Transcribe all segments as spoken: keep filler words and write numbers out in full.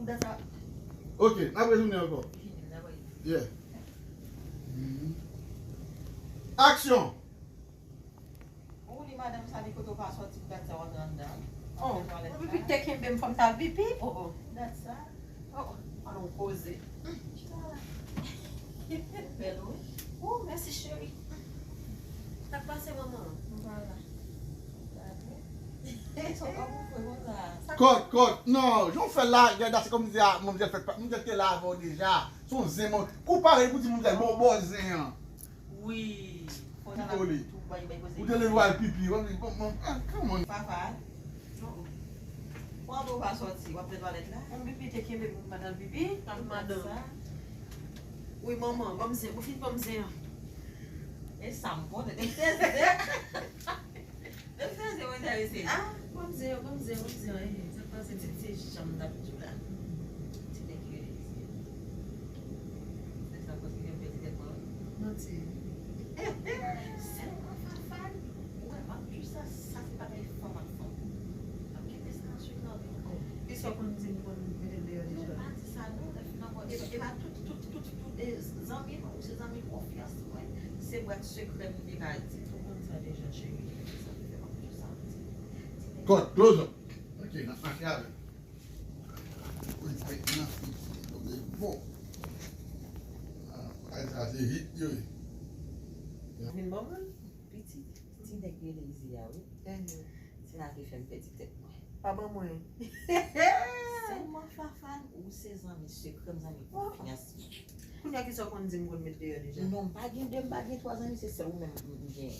Ok, n ap retounen ankò. Yeah. Aksyon. Ou li madanm sa li kote w pa sòti pou gad sa w ap nan anndan. Oh, pipi te kenbe m fò m t al pipi. Oh, oh. Gad sa. Oh, oh. Alon koze. Chita la. Bèl wi. Oh, mèsi cheri. Sa k pase manman? M pa la. Gade. Sa w ap ouvri konsa? Kot, kot. Non, jan w fè la, gade, se kòmsi a, manmzèl fèk pa, manmzèl te la avè w deja. Se yon zen, ou parèy pou di manmzèl bò, bò zen an. Wi. Ou te leve al pipi. Come on. Papa. Ou antre ou pa sòti, w ap fè twalèt la? Yon pipi te kenbe pou madanm pipi. Ak madanm. Wi, manman, ban m zen, ou fin ban m zen an. E sa m konnen. Depi se zen. Depi se zen, mwen te rese. Ah, ban m zen, ban m zen, ban m zen, eh. Sa k pase, ti, ti, jan m t ap di w la. Ti nèg yo. Nèg sa pòs ki gen pèdi tèt mwen. Manti. Sèlman Fafan. Ou wè, m ap di sa, sa se bagay fanm ak fanm. M ap kenbe sa answit nan men w. Kisa w konn di m konn mete l deyò deja? Non, pa di sa non, lè fin ankò. E, e pa tout, tout, tout, tout, e, zanmi nou, ou se zanmi konfyans mwen, se bwat sekrè m te ka di. Ou konn sa deja, cheri. Sa fè m ap di sa, ti, ti nèg. Cut, close up. Ok, n ap mache avè l. Wi, fèk nan fik. Bon. Ah, bagay sa se hit yo ye. Vin bon moun. Pitit, ti nèg rele Izi a wi. Mhm. Se la ki fè m pèdi tèt mwen. Pa ban mwen. Sèlman Fafan, ou se zanmi sekrè m, zanmi konfyans mwen. Kounye a kisa w konn di m konn met deyò deja? Non, m pa gen de, m pa gen twa zanmi, se sèl ou menm m, m gen.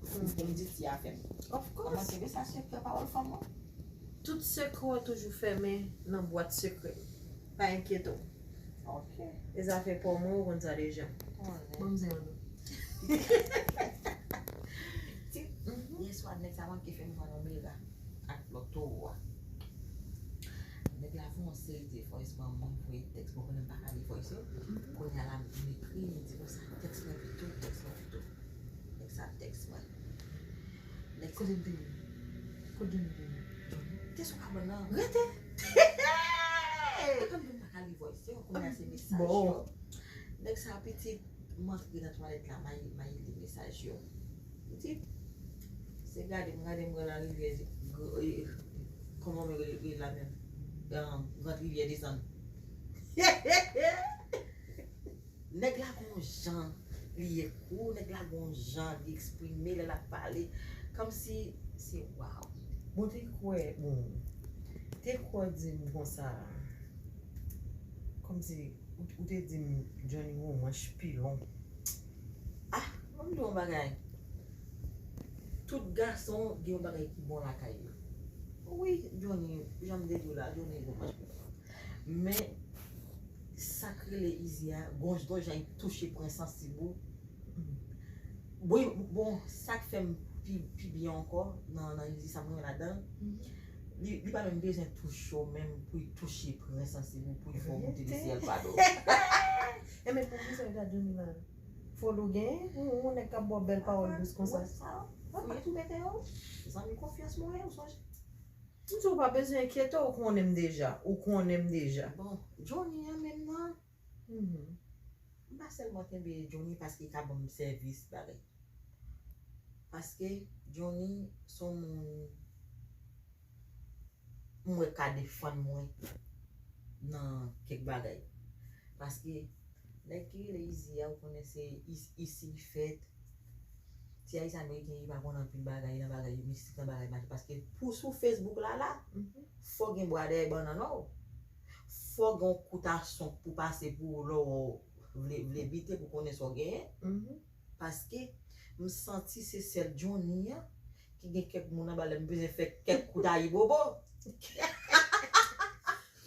Pou m di ti afè m. Of course. Kòman se ke sa sekrè pawòl fanm ou? Tout sekrè w toujou fèmen nan bwat sekrè. Pa enkyete w. Ok. E zafè pa w mwen, ou konn sa deja. Konnen. Ban m zen an non. Ti, mhm, yèswa nèg sa manke fè m pran yon mera ak lòt towo a. Nèg la fè yon seri de voice ban mwen, voye tèks, bon, konnen m pa ka li voice yo. Mhm. Kounye a la, m ekri, m di konsa, tèks mwen pito, tèks mwen pito. Nèg sa tèks mwen. Nèg sa. Kote m te ye? Kote m te ye? Te sou kabann nan. Rete! Atann m pa ka li voice yo, kounye a se mesaj yo. Bon. Nèg sa pitit, m antre nan twalèt la, m al, m al li mesaj yo. Pitit, se gade m, gade m pran larivyè, gr-, e, kòman m rele la menm? Ahn, Grande Rivière desann. Nèg la gon jan li ekri w, nèg la gon jan li eksprime lè l ap pale. Kòmsi se waw. Bon, te kwè, bon, te kwè w di m konsa, kòmsi ou, ou te di m Johnny Romanch pilon. Ah, ban m di w yon bagay. Tout gason gen yon bagay ki bon lakay yo. Wi, Johnny, jan m te di w la, Johnny Romanch pilon. Men, sa k rele Izi a, gon, gon jan li touche pwen sansib ou. Bon, bon, sa k fè m pi, pi byen ankò nan, nan Izi, sa m renmen ladan l, li, li pa menm bezwen touche w menm pou l touche pwen sansib ou, pou l fè w moute nan syèl pa do. Enben, pou kisa w gade Johnny la? Fòl ou genyen, yon, yon nèg k ap ba w bèl pawòl dous konsa. Ou wè sa? Fouye tou mete yo. Zanmi konfyans mwen ye, ou sonje. M di w pa bezwen enkyete w, ou konnen m deja. Ou konnen m deja. Bon, Johnny an menm nan. Mhm. M pa sèlman kenbe Johnny paske li ka ban m sèvis, bagay. Paske Johnny se yon moun m wè ka defann mwen nan kèk bagay. Paske nèg ki rele Izi a, ou konnen se is-, isi l fèt. Ti Ayisyen Ameriken, li pa konn anpil bagay nan bagay mistik, nan bagay maji. Paske pou sou Facebook la, la, mhm, fò gen bwa dèyè bannann ou. Fò gen yon kout asonk pou pase pou ou lè w vle, vle bite pou konnen sa w genyen. Mhm. Paske m santi se sèl Johnny an ki gen kèk moun anba l, m bezwen fè kèk kout ayibobo.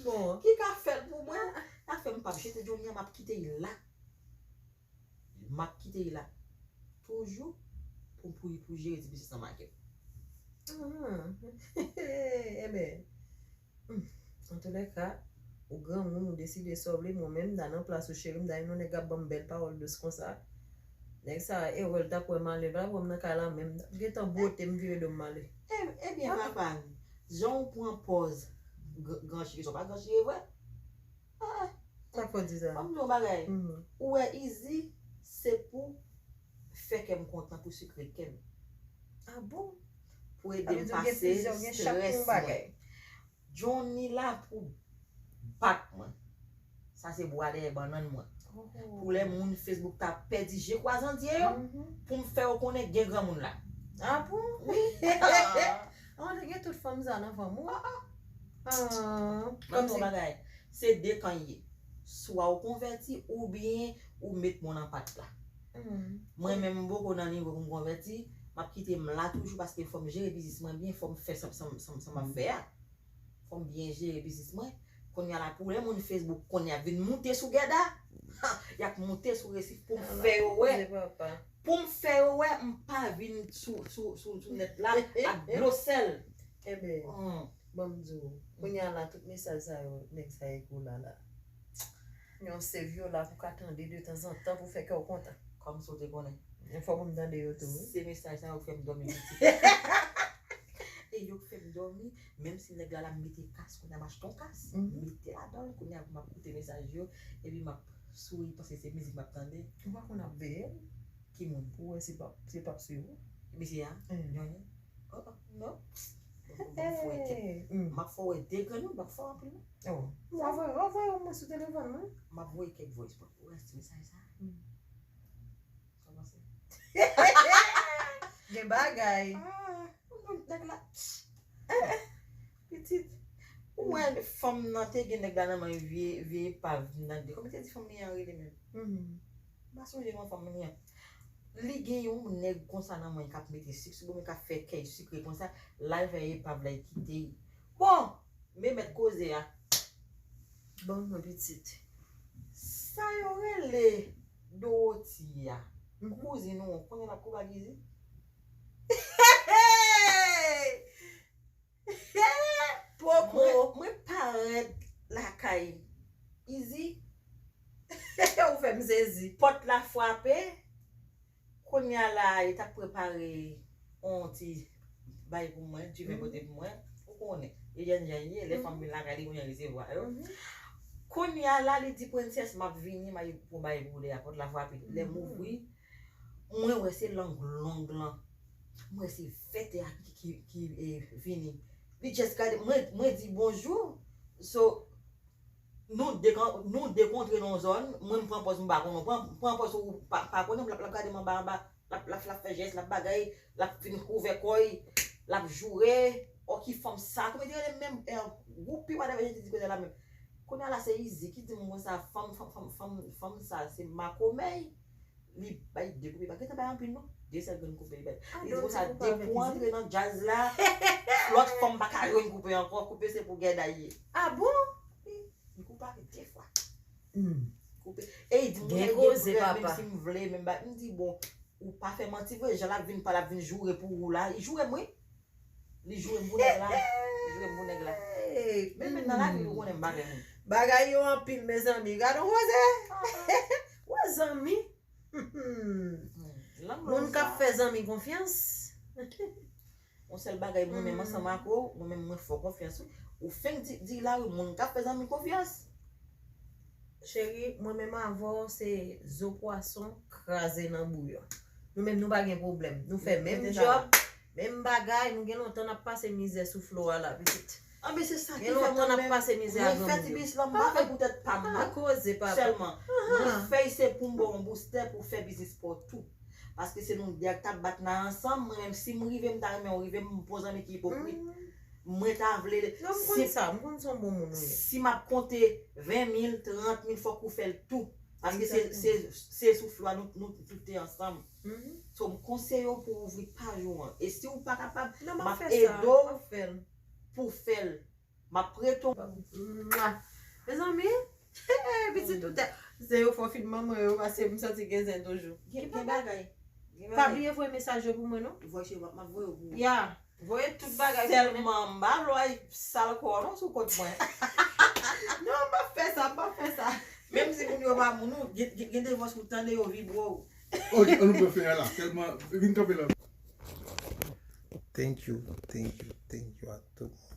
Bon. Ki ka fè l pou mwen. Sa fè m p ap jete Johnny an, m ap kite l la. M ap kite l la. Toujou pou, pou, pou jere ti biznis ansanm ak yo. Mhm. Enben, hmm, antoulèka, ou granmoun, ou deside sa w vle, mwen menm, m ta nan plas ou, cheri, m ta renmen yon nèg k ap ban m bèl pawòl dous konsa. Nèg sa, erè l t ap wè m ale, l pa t ap wè m nan kay la menm, l t ap gentan bwote m, vire do m ale. E, ebyen, papa, jan w pran pòz gr-, gran chire, sa w pa gran chire vre? Sa k fè w di sa? Ban m di w yon bagay. Mhm. Ou wè Izi, se pou fè kè m kontan, pou sikre kè m. Ah bon? Pou ede m pase strès mwen. Johnny la pou bat mwen. Sa se bwa dèyè bannann mwen. Pou lè moun Facebook ta pèdi je kwazandye yo, pou m fè yo konnen gen granmoun la. Ah bon? Wi. Ah, te gen tout fanm sa nan fanm ou? Ah, ah. Mwen di yon bagay. Se de kan ye. Swa ou konvèti oubyen ou met mwen nan pat la. Mwen menm m poko nan nivo pou m konvèti, m ap kite m la toujou paske fò m jere biznis mwen byen, fò m fè sa m ap fè a. Fò m byen jere biznis mwen. Kounye a la pou lè moun Facebook konnen y ap vin moute sou Gèda, y ap moute sou resif pou m fè yo wè. Pou m fè yo wè m pa vin sou, sou, sou, sou nèt la ak dlo sèl. Enben, ban m di w, kounye a la tout mesaj sa yo nèg sa ekri w la la. Yon save yo la pou ka tande de tanzantan pou fè kè w kontan. Kòmsi w te konnen. Fò pou m tande yo tou, wi. Se mesaj sa yo k fè m dòmi pitit. E yo k fè m dòmi, menm si nèg la la m mete kas, kounye a m achte yon kas, m mete ladan l, kounye a m ap koute mesaj yo, epi m ap souri paske se mizik m ap tande. Ou pa konn ap veye l? Ki moun? Pou wè si p ap, si p ap swiv ou. Misye a? Yon, yon. Oh, oh, non. M ap fè w wè kèk. M ap fè w wè de grenn, wi, m ap fè w anpil, non. Oh. Anvoye, anvoye w mwen sou telefòn mwen. M ap voye kèk voice note. Ou wè ti mesaj sa? Sa w panse? Gen bagay. Ah, nèg la. Pitit. Ou wè fanm nan te gen nèg la nan men vye, vye epav nan de. Kòman te di fanm li an rele menm? M pa sonje non fanm li an. Li gen yon nèg konsa nan men k ap mete sik sou boumen k ap fè kèy sikre konsa. L al fè epav la, l kite. Bon, men mèt koze a. Ban mwen pitit. Sa yo rele Dorothy a. Kouzin ou, konnen l ap kou bag Izi? Poko. Mwen, mwen parèt lakay Izi. Ou fè m sezi. Pòt la frape. Kounye a la, li t ap prepare yon ti bay pou mwen, diven pote pou mwen. Ou konnen, e jèn jan li ye, lè fanm vin lakay li, kounye a resevwa yo. Kounye a la, li di, Prensès, m ap vini, m a pou bay pou ou dèyè pòt la frape. Lè m ouvri, mwen wè se lang long lan. Mwen wè se vètè a ki, ki, ki, e, vini. Li just gade, mwen, mwen di bonjou. So, nou de, nou de kontre nan yon zòn, mwen m pran pòz m pa konnen, pran, pran pòz ou pa, pa konnen, l ap, l ap gade m anba, anba, l ap, l ap, l ap fè jès, l ap bagay, l ap vin ouvè kò l, l ap joure, o ki fanm sa, kòman te rele menm, e, gwoupi, whatever, jan te di kote la menm. Kounye a la se Izi ki di m konsa, fanm, fanm, fanm, fanm, fanm sa, se makomèy. Li bay de koupe, pa gentan bay anpil non. De sèl grenn koupe li bay. Li di konsa, depi w antre nan djaz la, lòt fanm pa ka jwenn koupe ankò. Koupe se pou Gèda ye. Ah bon? Li koupe avèk de fwa. Koupe. E li di m gen koze, papa. Menm si m vle, menm ba, m di bon, ou pa fè manti vre, jan l ap vin pale, l ap vin joure pou ou la, li joure m wi. Li joure m pou nèg la. Li joure m pou nèg la. Men, men nan lavi, ou konnen m pa fè moun. Bagay yo anpil, mezanmi. Gade yon koze. Wè zanmi. Moun k ap fè zanmi konfyans. Yon sèl bagay, mwen menm ansanm ak ou, mwen menm mwen fè w konfyans wi. Ou fenk di, di la wi, moun k ap fè zanmi konfyans. Cheri, mwen menm avè w se zo pwason kraze nan bouyon. Nou menm nou pa gen pwoblèm. Nou fè menm djòb, menm bagay, nou gen lontan n ap pase mizè sou flo a la, pitit. Anben se sa ki fè mwen menm, mwen fè ti biznis lan, m pa fè poutèt pa m non. Sèlman, mwen fè l se pou m ba w yon boustè pou w fè biznis pa w tou. Paske se nou de k t ap bat nan ansanm, mwen menm si m rive, m ta renmen w rive, m pa yon zanmi ki ipokrit. Mwen ta vle, si, si m ap konte ven mil, trant mil, fòk ou fè l tou. Paske se, se, se sou flo a nou, nou tout te ansanm. So, m konseye w pou w ouvri paj ou an. E si w pa kapab, m ap ede w pou w fè l. M ap prete w. Mezanmi, pitit ou tè. Se yo fò fin manman yo, paske m santi gen zen toujou. Gen, gen bagay. Pa bliye voye mesaj yo pou mwen, non. Voye, cheri, m ap voye yo pou ou. Ya. Voye tout bagay pou mwen. Sèlman, m pa vle w al sal kò w non sou kont mwen. Non, m p ap fè sa, m p ap fè sa. Menm si moun yo pa moun ou, gen, gen, gen de vwa sou tande yo vibre w. Ok, ann nou pran fen an la. Tèlman, vin kanpe la. Thank you, thank you, thank you à tout le monde.